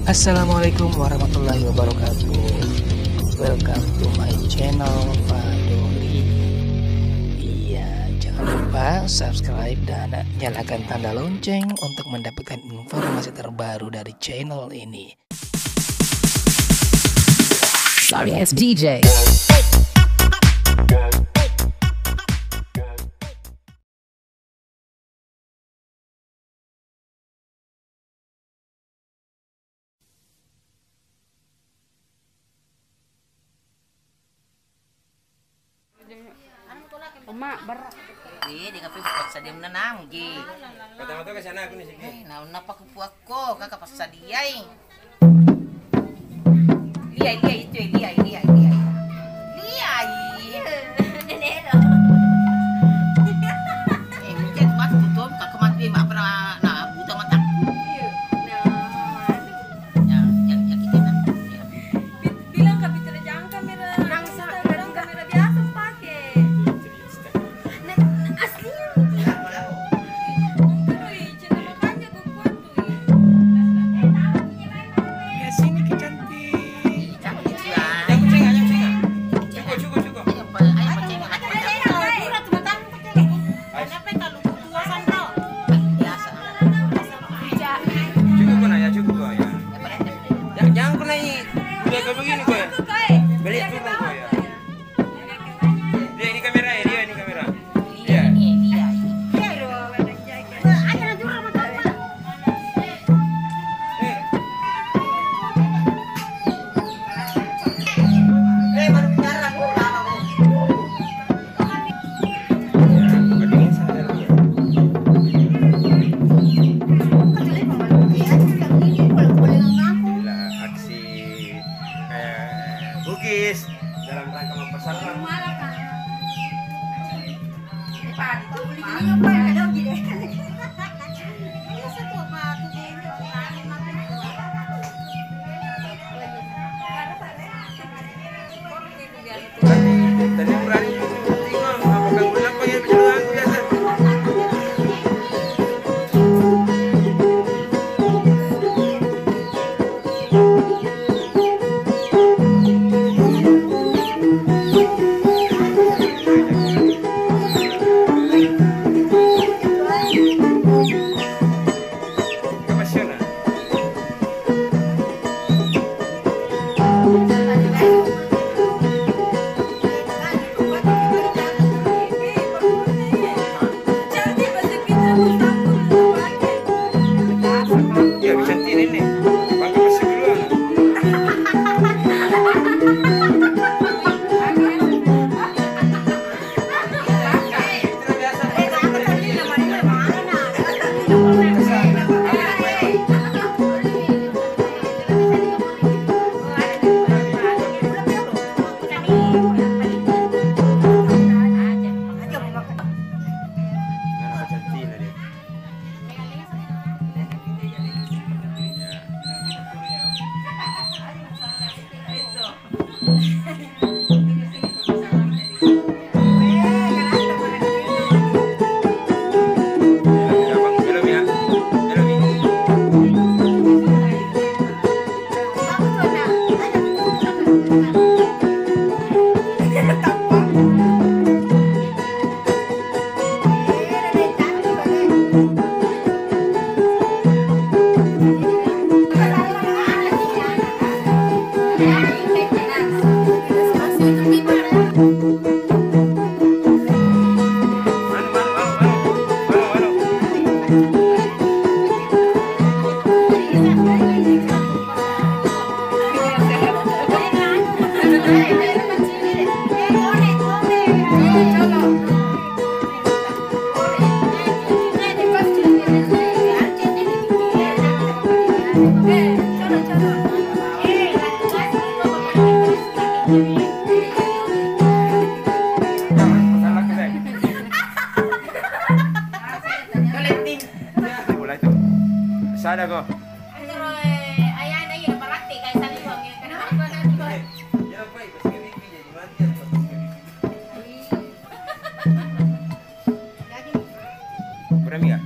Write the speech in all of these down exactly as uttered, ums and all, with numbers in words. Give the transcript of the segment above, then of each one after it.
Assalamualaikum warahmatullahi wabarakatuh. Welcome to my channel, Fadoli. Iya, jangan lupa subscribe dan nyalakan tanda lonceng untuk mendapatkan informasi terbaru dari channel ini. Sorry ass D J. Oma, ber- Wih, dia kape buka stadion nanang, Ji. Kata-kata ke sana aku nih, sini. Eh, nah, kenapa aku puakko, kakak pas sadiai. Liai, liai, itu, liai, liai, liai. Liai. Iya, nenek lo. Eh, hujan mati tuh, kakak mati, mak pernah, nah, buta mataku. Iya. Nah, yang, yang, yang kita nak. Iya. Bi-, bilang ke Fitri, jangan kamera Instagram, kamera biasa pakai. Nah, asli. Mungkin, wih, cinta makanya gue kuat tuh, wih. Ya, sini ke cantik. Jangan kucing, jangan kucing. Cukup, cukup, cukup. Ayo, ayo, ayo. Cukup, nak, ya, cukup, ya. Jangan, jangan kau naik. Udah kau begini kau ya. Balik turun kau ya. Dia ini kamera ya, dia ini kamera. Iya. Iya. Eh. Eh, baru bicara, oh, lama, oh. Inilah aksi, eh, Bugis dalam rangka mempersatukan. Tadi, tadi berani tinggal, apa kan, kenapa ya, biasa. Iya, bisa tirin nih. Pakai masuk dulu, ah. Boleh itu. Sada ko. Berani nggak?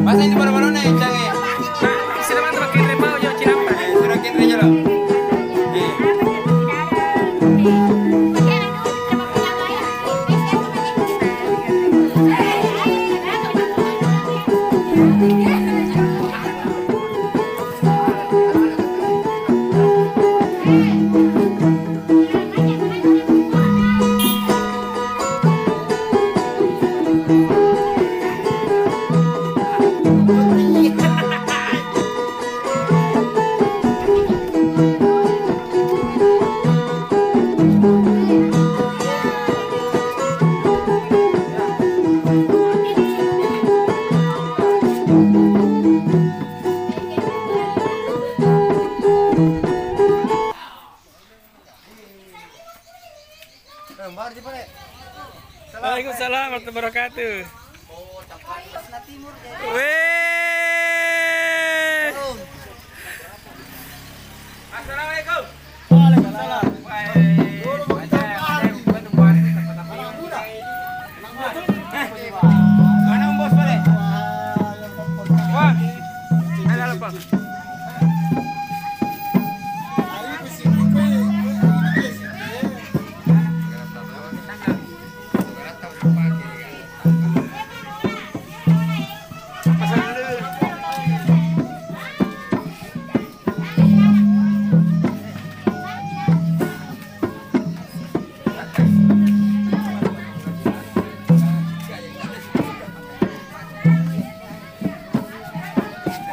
Masa ini baru-baru naik, Cang, ya? Nah, sudah mantap pakai repau, yuk, cinampa. Eh, sudah kira aja lah. Eh. Waalaikumsalam warahmatullahi wabarakatuh. Weh. Assalamualaikum. Waalaikumsalam. Mana Om Bos balik? Wah. Ada apa?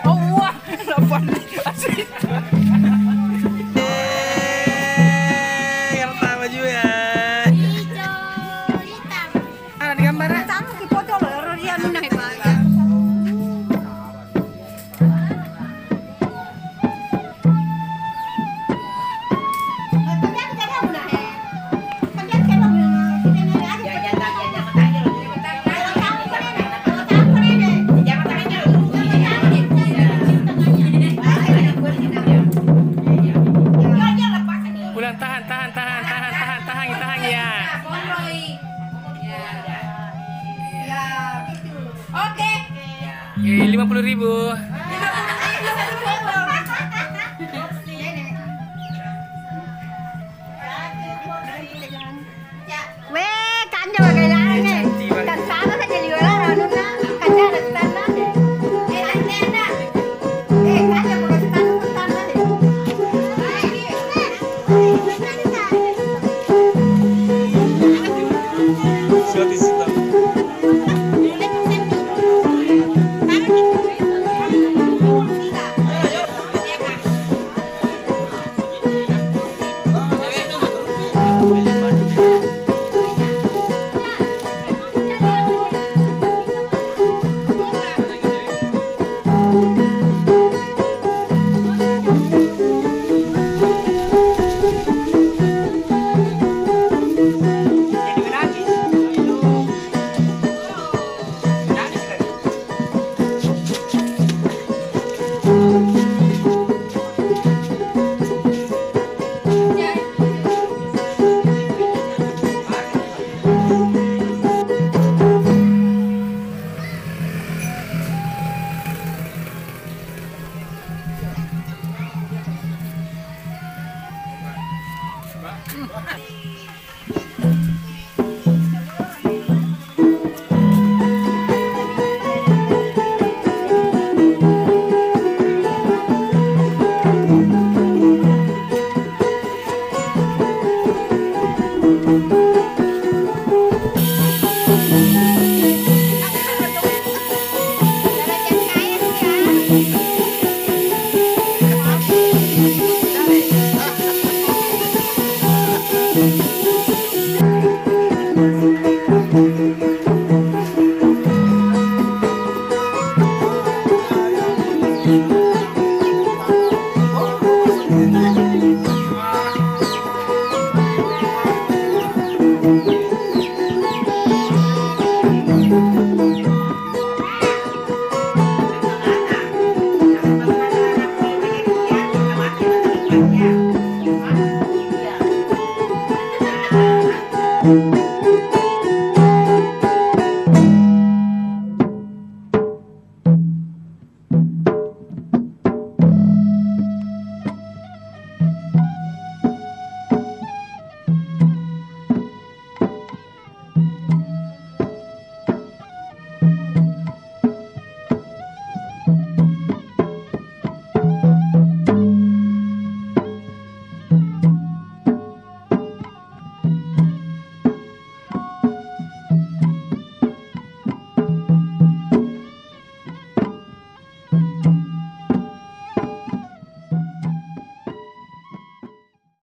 Oh, wah, lapan. Asik. Eh, yang pertama juga. Hijau hitam. Ada di gambar. Sama si foto lo, ero dia nuna hebat. Ulang, tahan, tahan, tahan, tahan, tahan, tahan, ya. Oke. Eh, lima puluh ribu. Weh, kanjeng bagai lagi. Tentara saja liwala ranuna, kanjeng ada tentara. Eh, kanjeng bukan tentara, tentara.